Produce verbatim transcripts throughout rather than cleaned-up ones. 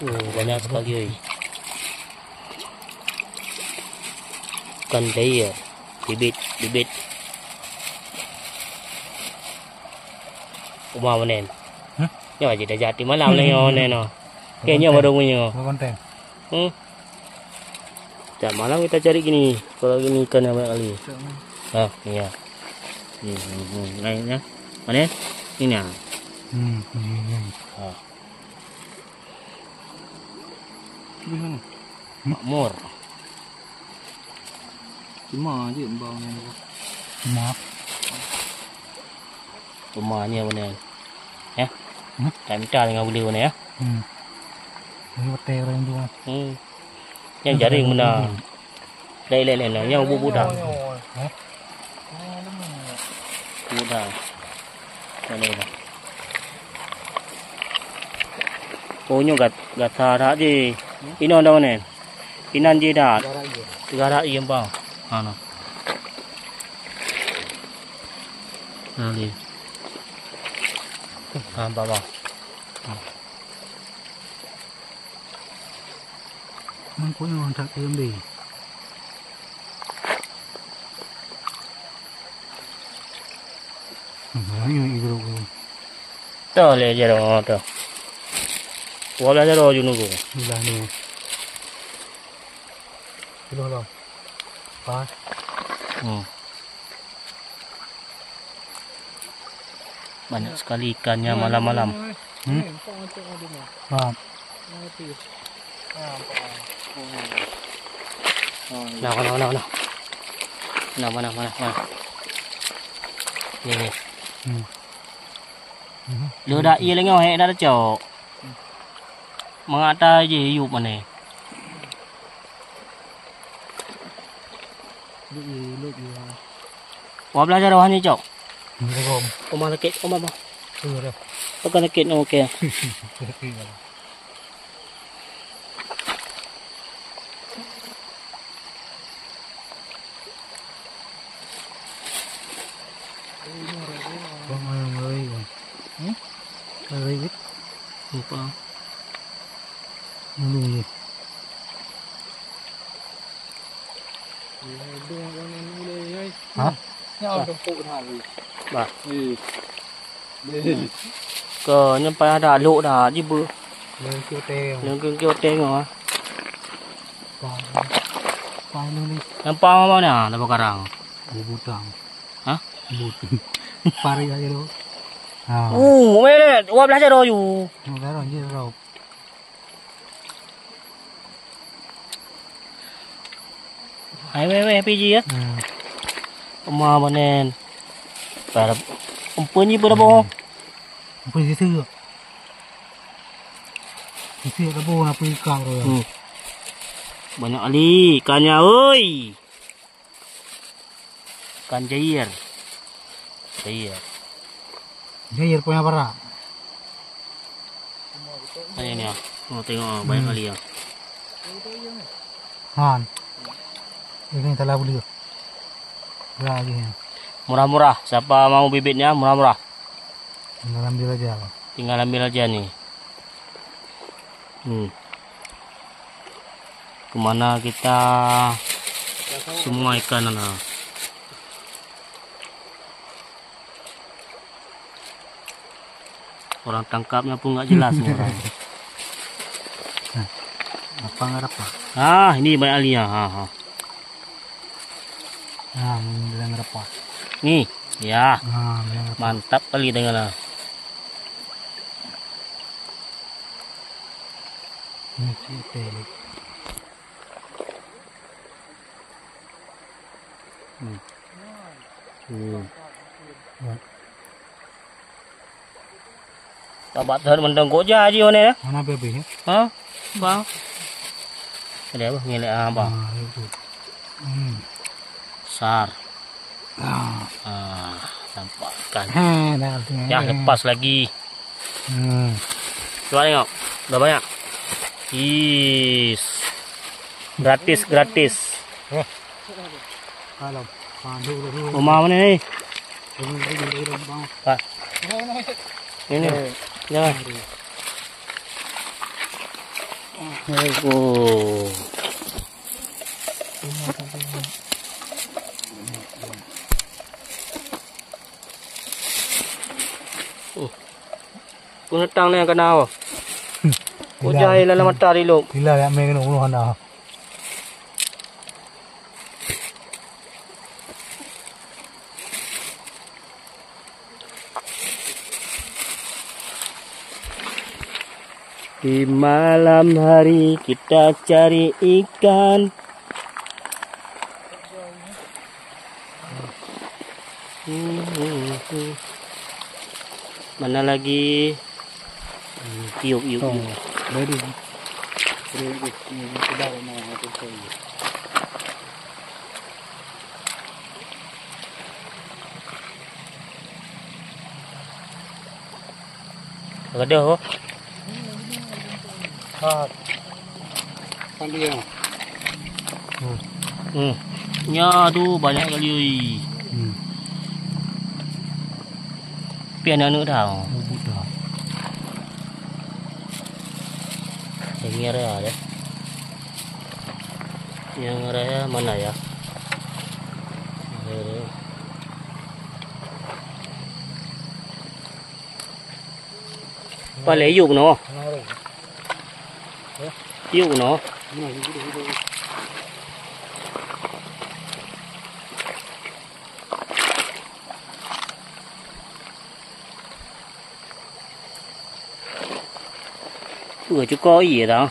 Oh, banyak sekali, oi. Ikan jair, bibit, bibit. Uma manen. Hah? Nyoe aja dah jati malam lagi, oh, nen, oh. Oke, nyoe baru punya. Bukan teh. Hmm. Tiap malam kita cari gini. Kalau gini ikan yang banyak kali. Ha, iya. Hmm, hmm, hmm. Lainnya. Mana? Ini, ah. Hmm, hmm, hmm. Ha. Di mana? Makmur. Cuma je bau ni. Cuma. Cuma ni apa ni? Ya? Hmm? Tak minta dengan boleh mana ya? Hmm. Ini betul orang tu. Hmm. Yang jaring mana? Lek, lek, lek, lek. Nyang ubuk-ubuk dah. Hah? Ubuk dah. Mana dah? Oh, nyoe gat-, gata dah je. Inoe dah mana? Inan je dah. Garak je. Garak je, bang. Ha, no. Nah, ni. Ha, bang, bang. Mangkuk nyoe that keu lembé. Hmm, nyoe ibu. Toh lé jaroe toh. Dua belas jaroe ju nunggu. Belah ni. Puluh lom. Pas. Hmm. Banyak sekali ikannya malam-malam. Hmm? Nah, nah, nah, nah. Nah, mana, mana, mana? Ni, ni. Hmm. Mhm. Leudak ie lengah hek dah cok. Mengata je yup mana. Wah, belajar roh ni, cok. Assalamualaikum. Rumah sakit, rumah apa? Iya, dah. Bukan sakit, okey. Bang, ayam lari, bang. Hmm? Lari, wit. Lupa. Nunggu je. Hah? Bah. Ko nyan payah dak lok dah jibeu. Nyan keu teng. Nyan keu teng ah. Nampak apa mana dapat karang? Butang. Hah? But. Pari aja lo. Ha. Oh, weh, wah belah jaroe ju. Jaroe je, jaroe. Hai weh, weh, P G ya. Hmm. Uma manen. Par empeun ni pada boh. Empeun sisi. Sisi ada boh apa ikan tu ya. Hmm. Banyak kali ikannya, oi. Ikan jair. Jair. Jair punya bara. Ini ni ah. Oh, tengok ah, banyak kali ah. Han. Ini telah beli. Murah lagi ni. Murah-murah. Siapa mau bibitnya, murah-murah. Tinggal ambil aja. Tinggal ambil aja ni. Hmm. Kemana kita semua ikan na? Orang tangkapnya pun nggak jelas ni orang. Apa nggak dapat? Ah, ini banyak kali ya. Ha, ha. Ah, ini bilang dapat. Ni, ya. Ah, bilang dapat. Mantap kali dengan ah. Ini sih teh. Hmm. Hmm. Babak thon mantong koja ji wane. Mana bebe ya? Ha? Bang. Ada apa? Ngelek ah, bang. Ah, itu. Hmm. Sar. Ah. Ah, nampak kan. Ha, dah tu. Ya, lepas lagi. Hmm. Cuba tengok. Dah banyak. Is. Gratis, gratis. Eh. Kalau. Rumah mana ni? Pak. Ini. Jangan. Oh. Oh. Peunatang nyan ka na, oh. Ujai lam mata dilop. Sila jak mè keunoe hana. Di malam hari kita cari ikan. Mana lagi? Hmm, yuk, yuk, yuk. Ready. Ready, ready. Ini, ini sudah, ini, ini sudah. Gadoh, oh. Ha. Kan dia. Hmm. Hmm. Nya tu banyak kali, ui. Hmm. Pian aneuk dah. Oh, budak. Yang ni ada, ada. Yang raya mana ya? Paleng yuk noh. Yuk noh. Ui, cuko ié dah.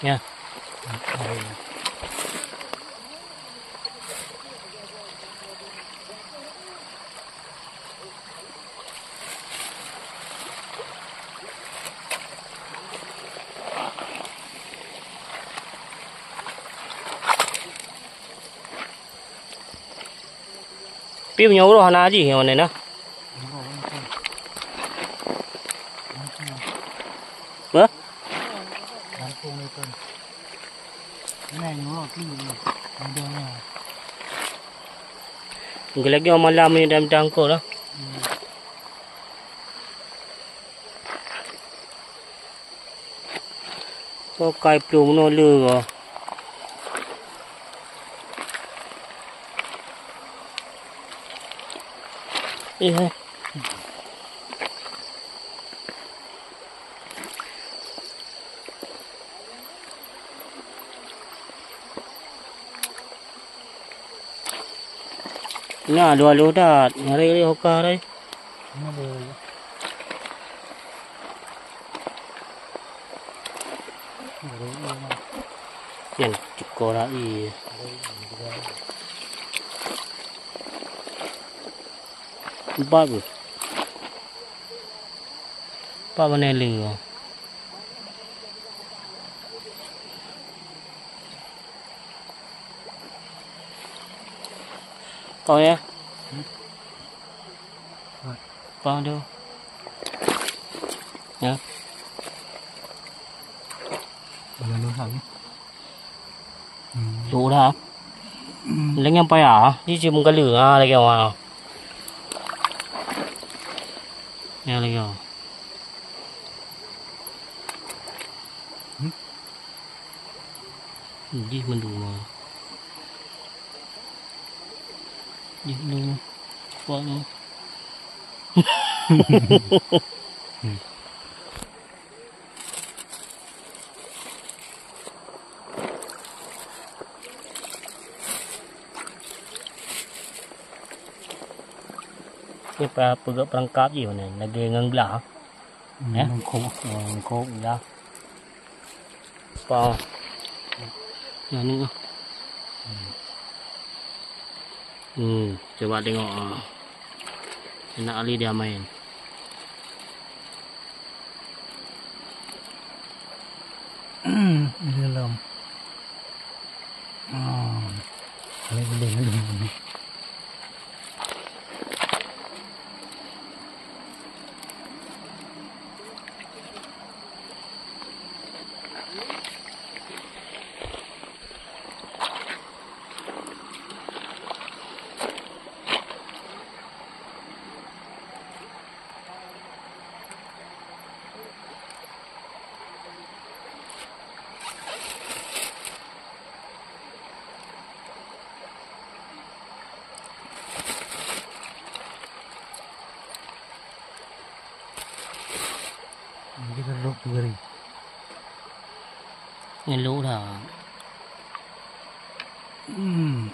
Ya. Pi meunyoe uroe hana jih ngon na. Apa? Geulagèe malam ni dalam tangkol lah. Pakai plueng meunoe le. Eh, eh. Nyan, dua lôn that. Nyari-nyari hoka dai. Nyan, cukôp rai. Empat beuh. Empat mana lima? Kau ya? Kau tu. Ya. Mana lu sang? Hmm. Dôk dah. Hmm. Lagèe payah, ji cit meugalak, ha, lagèe awak. Ya, lagèe awak. Hmm? Jih mandum, ha. Jih mandum. Kuat, ha. Hmm. Ni pa-, peugöt peurangkap jih meunan, lagèe ngon glah. Hmm, eh? Mangkok, mangkok, glah. Pa. Nah, ni. Hmm. Hmm, cuba tengok, ah. Aneuk Ali dia main. Di dalam. Ah, boleh, boleh, boleh. Kita duduk tu gari. Ngeluk dah. Hmm.